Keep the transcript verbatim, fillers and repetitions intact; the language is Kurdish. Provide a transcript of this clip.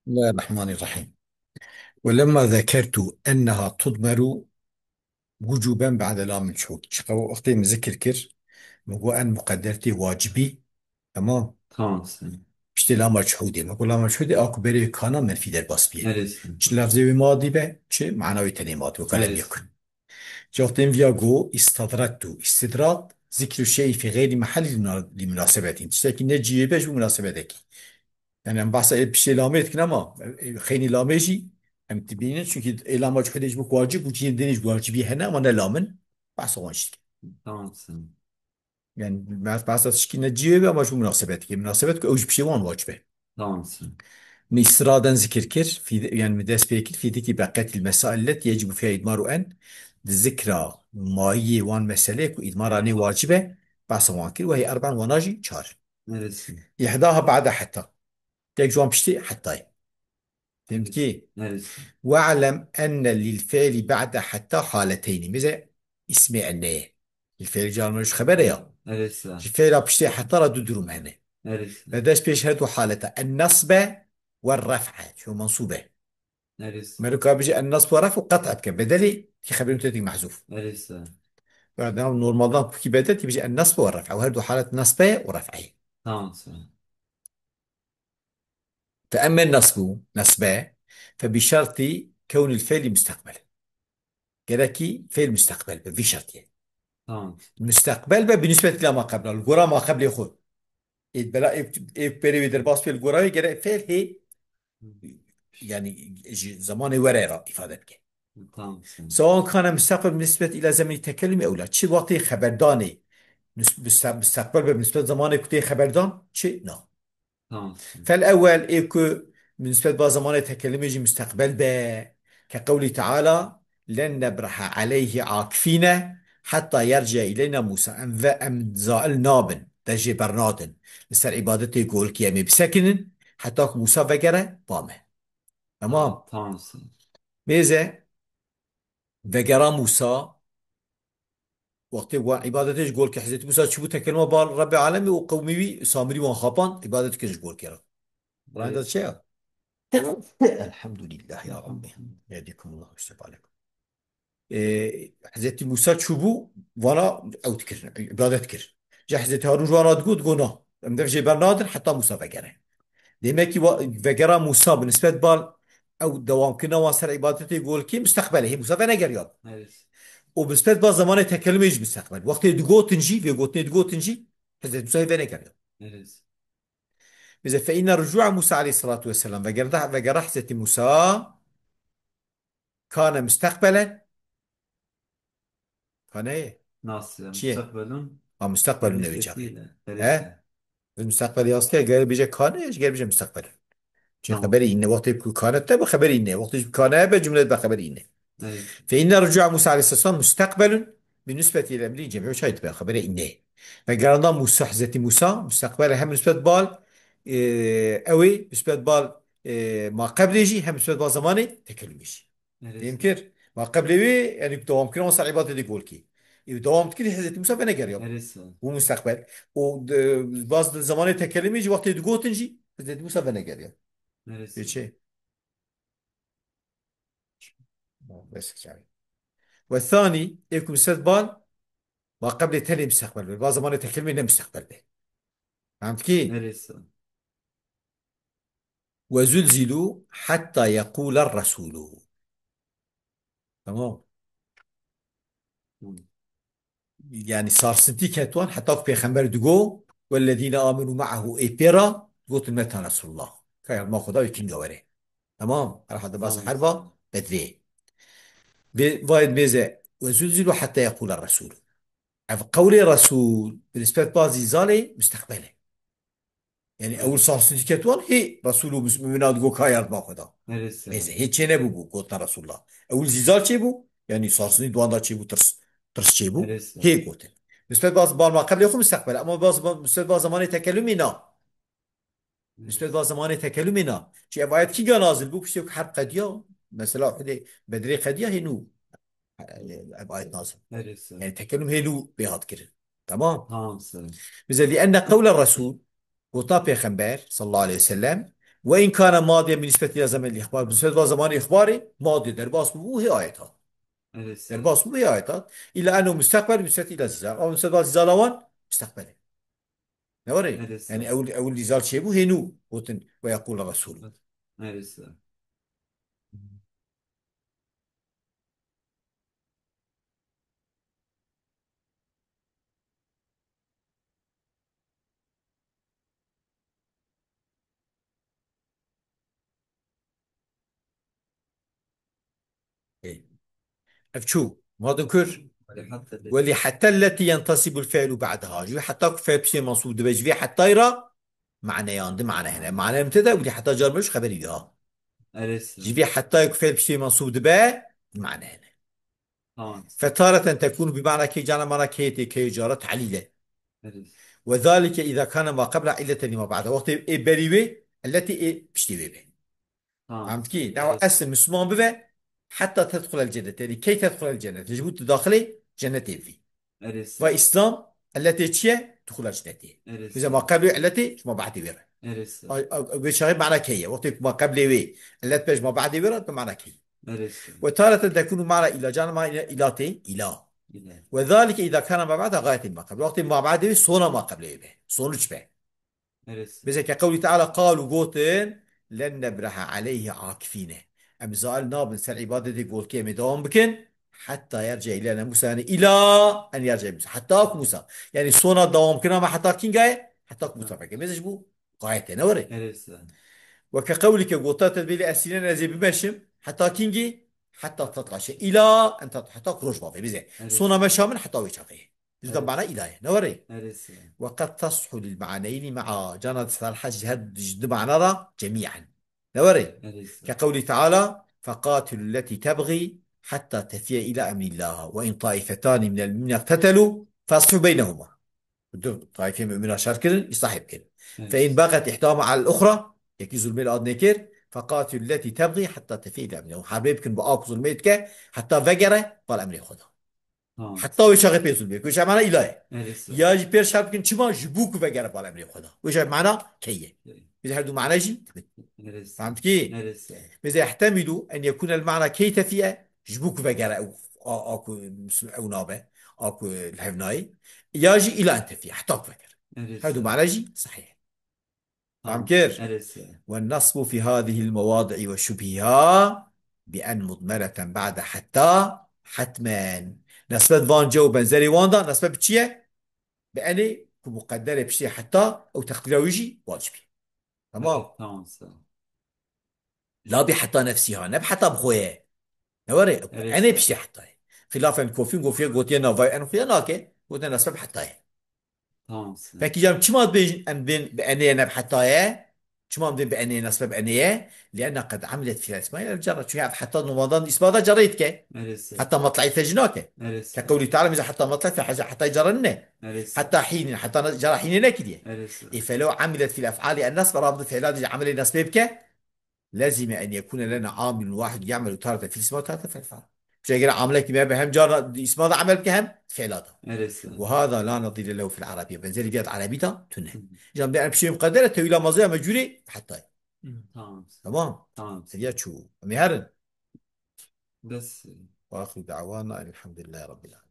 بسم الله الرحمن الرحيم. ولما ذكرت أنها تضمر وجوبا بعد لام الجحود. Çiqa wextê min zikir kir, min got en muqedder tê wacibî. Tamam. Tamam, sen. Piştê lama cihûdê. Min got lama cihûdê, a ku berê kana menfî derbas bîye. Neresi? Çi lafzê wê ma dibe, çi mana wê tenê ma dibe. Weka lem Neresi? Yekun. Ji wextê min viya got, istadraktu. Istidrak, zikru şeyî fî xeyrî mehellî li muna-, li munasebetin. Tiştekî ne cihê be ji bo munasebetekî. Yani em behsa ê piştê lamê dikin ama, e, xeynî lamê jî em dibînin. Çünkü ê lama cihûdê ji bo wacib û cihên din jî wacibî hene ama ne lamin. Behsa wan jî dikin. Tamam, sen. Yani behs-, behsa tişkî ne cihê be ama ji bo munasebetekî. Munasebet ku ew ji piştê wan wacib e. Tamam, sen. Min îstiraden zikir kir, fî-, yani min dest pê kir, fîdikî beqetil mesail let yecibu fiha idmaru en, di zikra mayiyê wan meseleyê ku îdmara nê wacib e, behsa wan kir, wehî erben wana jî çar. Neresi? Îhdaha ba'de heta. Tek ji wan piştî hetayê. Fehmtî? Neresi? We'lem enne lil fi'li ba'de heta haleteyni. Mêze îsmê enne ye. Lil fi'li carna ji xebere ya. Neresi? Ji fi'la piştê heta ra du durum hene. Neresi? Ve dest pêş her du haleta. En nasbe ve ref'e. Ço mansûb e. Neresi? Meluka bije en nasb ve ref'u qet'a bike. Bedelî ki xeberî mutedîk mehzûf. Neresi? Ve normaldan ku ki bedel ki bije en nasb ve ref'e. Her du halet nasbe ve ref'e. Tamam, sen. Fe emme nasbu, nasbe, fe bi şertî kewnil fi'li mustekbel. Gerekî fi'l mustekbel be, vî şertiyê. Tamam. Mustekbel be bi nisbet ila ma qebla. Li gora ma qeblê xwe. Ê bela ê, ê berê wê derbas bê li gora wê gerek fi'l hê, yani ji zamanê were ra îfade bike. Tamam, sen. Sawan kana mustekbel bi nisbet ila zemî tekellumî ew la. Çi wextê xeberdanê nus-, muste-, mustekbel be bi nisbet zamanê ku tê xeberdan, çi na. Tamam. Fel ewel, ê ku bi nisbet ba zamanê tekelimê jî musteqbel be, ke qewlî Teala, "Len nebraha aleyhi akifîne heta yerci'e ileyna Musa." Em ve, em zail nabin, de jê bernadin. Li ser îbadetê golkî em ê bisekinin, heta ku Musa vegere ba me. Tamam. Tamam, sen. Mêze, vegera Musa, wextê wan îbadetê ji golkê Hezretî Musa çûbû tekelima bal Rebbê Alemê û qewmê wî Samirî wan xapand, îbadet kir ji golkê re. Right. Enda çi ya? Elhamdülillah ya Rabbi. Yehdikumullah ve yuslihu alekum. Ee, Hezretî Musa çûbû, vana ew dikir, îbadet kir. Ji Hezretî Harûn ji wan re digot, digot, na. Em dev jê bernadin, heta Musa vegere. Demek ki wa-, vegera Musa bi nisbet bal ew dewamkirina wan ser îbadetê golkî musteqbelê hê Musa venegeriya. Evet. Û bi nisbet ba zamanê tekelumê jî musteqbel. Wextê digotin jî, vê gotinê digotin jî, Hezretî Musa hê venegeriya. Evet. Bize fe inne rucu'a Musa aleyhissalatu vesselam. Vegera, vegera Hezretî Musa kane musteqbelen. Kane ye. Nasıl yani? Çi ye? Mustakbelun. Ha, mustakbelun ev çaxê. He? Biz mustakbel yaz ke, gere bije kane, gere bije mustakbel. Çi Tamam. xeberi inne, wextê ku kane te bi xeberi inne. Wextê ku kane be, cümle be xeberi inne. Evet. Fe inne rucu'a Musa aleyhisselam mustakbelun bi nisbeti il emri cem'i şahit be xeberi inne. Ve geranda Musa, Hezretî Musa, mustakbel hem nisbet bal, e, ewi, nisbet bal, e, ma qeblê jî, hem nisbet bal zamanê tekelumê jî. Neresi? Fêm kir? Ma qeblê wê, yani dewam kirin, ser îbadetê golkî. Ê dewam dikir, Hezretî Musa venegeriya. Neresi? Û mustaqbel. Û de, baz de zamanê tekelimê jî, wextê digotin jî, Hezretî Musa venegeriya. Neresi? Ê çi? Bes çavi. Ve thani, ê ku mustaqbal, ma qeblê tenê mustaqbel be. Baz zamanê tekelimê ne mustaqbel be. Fehmtî? Neresi? Ve zulzilu hatta yequler Resulû. Tamam. Hı. Yani sarsıntı ketwan heta ku pêxember digo, "Wellezîne amenu ma'ahu", ê pê ra gotin, "Meta Resulullah." Ka yarma Xweda wê kinga were. Tamam. Herhalde baz Tamam. herba Bedrê. Ve vayed mêze, "Ve zulzilu hatta yequler Resulû." Ev qewlê Resul, bi nisbet ba zîzalê, mustaqbel e. Yani ewil sarsıntı ketwan, hê Resul û mümina digo ka yarma Xweda. Neresi? Neyse, hê çê nebû bû, gotina Resulullah. Ewil zîzal çê bû, yani sarsıntı duanda çê bû, tirs, tirs çê bû. Neresi? Hê gotin. Nisbet baz bal ma qeblê xwe mustaqbel, ama baz, baz, nisbet baz zamanê tekelumê na. Nisbet va zamanê tekelumê na. Çi ev ayet kî ga nazil bû? Piştê ku herb qediya, mesela Uhudê, Bedrê qediya hê nû, e, ev ayet nazil. Neresi? Yani tekelum hê nû bê hat kirin. Tamam? Tamam, sen. Bize li enne qewle Resul, gota Pêxember sallallahu aleyhi ve sellem, Ve in kana madiyen bi nisbet ila zemenil ihbar. Bi nisbet va zamanê ihbarê, madi derbas bû, hê ayet hat. Evet. Derbas bû, hê ayet hat. Ila ennehu mustakbel bi nisbet ila zilzal. Ama bi nisbet va zilzala wan, mustakbel e. Ne were? Evet. Yani ew, ew zilzal çêbû, hê nû gotin ve yekûl Resul. Evet. Ê. Ev çû. Madin kur. Welî hetta lletî yentesibul fi'lu ba'daha. Ji wî hetta ku fi'l piştê mensûb dibe, ji vê hettayê re mane yan di mane hene. Mane em tê de, welî hetta car me ji xeberî ya. Erê sir. Ji vê hettayê ku fi'l piştê mensûb dibe, mane hene. Tamam. Fetareten tekûnu bi mana key, cana mana key tê, key cara talîl e. Erê sir. Ve zalike îza kana ma qebla illeten lima ba'da. Wextê ê berî wê, illetê ê piştê wê be. Ha. Fehmtikî? Dawa Evet. Esil Müslüman bibe, hatta tedhulel cennet. Yani key tedhulel cennet. Ji bo tu daxilê cennetê bivî. Evet. Ve İslam, illetê çi ye? Duhulel cennetê. Evet. Bize ma qeblê illetê, ji ma ba'dê wê re. Evet. Ay, ay, wê çaxê mana key ye. Wextê ku ma qeblê wê, illet be ji ma ba'dê wê re, bi mana key. Evet. Ve tareten tekunu mana ila, cana ma ila, ila tê, ila. İla. Ve zalike iza kana ma ba'da gayetil ma qebl. Wextê ma ba'dê wê, sona ma qeblê wê be. Sonuç be. Neresi? Mesela ke qewlî Teala, qalû, gotin, len nebreha aleyhi akifîne. Em zail nabin ser îbadetê golkê em ê dewam bikin. Heta yerce îlene Musa, yani ila en yerce Musa. Heta ku Musa. Yani sona dewam kina me heta kînga ye? Heta ku Musa Ha. veke. Mesela ji bo gayet e, ne were? Neresi? Ve ke qewlî ke gota tedbîlê esînen ez ê bimeşim. Heta kîngî? Heta tatla şey. Ila en tat-, heta ku roj bavê. Bize. Neresi? Sona meşa min heta wê çaxê. Ji da Evet. mana îla ye, ne were? Neresi? Ve qed tashu lil ma'neyni ma'a. Cana di salha ji her ji di mana ra cemî'en. Ne were? Neresi? Ke qewlî Teala, "Feqatilu lleti tebği hatta tefiye ila emrillah. Ve in taifetani minel mu'minine iqtetelu, fe aslihu beynehuma." Du taifê mümina şer kirin, îslahê bikin. Evet. Fe in beğet ihdama alel uxra, yekî zulmê li ad nekir, feqatilu lleti tebği hatta tefiye ila emrillah. Herbê bikin bi a ku zulmê dike, heta vegere bal emrê Xweda. Tamam. Heta wê çaxê pê zulmê. Wê çaxê mana îla ye. Neresi? Ya jî pê şer bikin çima ji bo ku vegere bal emrê Xweda. Wê çaxê mana key ye. Key. Biz her du mana jî dibin. Neresi? Fehmtikî? Neresi? Biz ehtemilu en yekûne el mana key tefiye. Ji bo ku vegere ew, a, a ku ew nabe. A ku li hev nayê. Ya jî îla en tefiye. Heta ku vegere. Neresi? Her du mana jî sahih ye. Fam kir? Neresi? Ve nasbu fi hadihil mevadi'i ve şubhiha bi en mudmereten ba'de hatta hatmen. Nesbet van ce û benzerê wan da, nesbet bi çi ye? Bi enê ku muqedder e piştê heta, ew teqdîra wî jî wacib e. Tamam. Tamam, sağ ol. La bi heta nefsiha, ne bi heta bi xwe ye. Ne were? Evet. Enê piştê heta ye. Xilafen kofîn gofiye gotiye navay en xuya nake, gotiye nesbet bi heta ye. Tamam, sağ ol. Peki canım, çima dibêjin em bên bi enê ne bi heta ye? Çima em dibên bi enê, nesbe bi enê ye? Lianna qed amilet fîl îsma îla cerre. Çünkü ev heta normaldan îsbata cerrê dike. Neresi? Heta matlaî te jî nake. Neresi? Ke qewlî Teala, mêze heta matlaî te, heta, heta cerre nîne. Neresi? Heta hînin, heta na-, cerre hînê nekiriye. Neresi? E, felew amilet fîl ef'alî en nesbe, rabdi fi'la de jî emelê nesbê bike. Lezîme en yekûne lena amilun wahid ya'melu tarete fîl îsma tarete fîl ef'al. Çünkü eger amilekî me be hem cara îsma da amel bike hem fi'la da. Neresi? Ve hâzâ lâ nezîre lehu fîl arabiyye. Benzerî vîya di erebî da tune. Hı. Îca em dê em piştê muqedder e, tewîla mazî ya mecûrê heta ye. Hı. Tamam. Tamam. Tamam. Seviye çû. Em ê herin. Bes. Ve axiru da'wana elhamdülillahi rabbil alemin.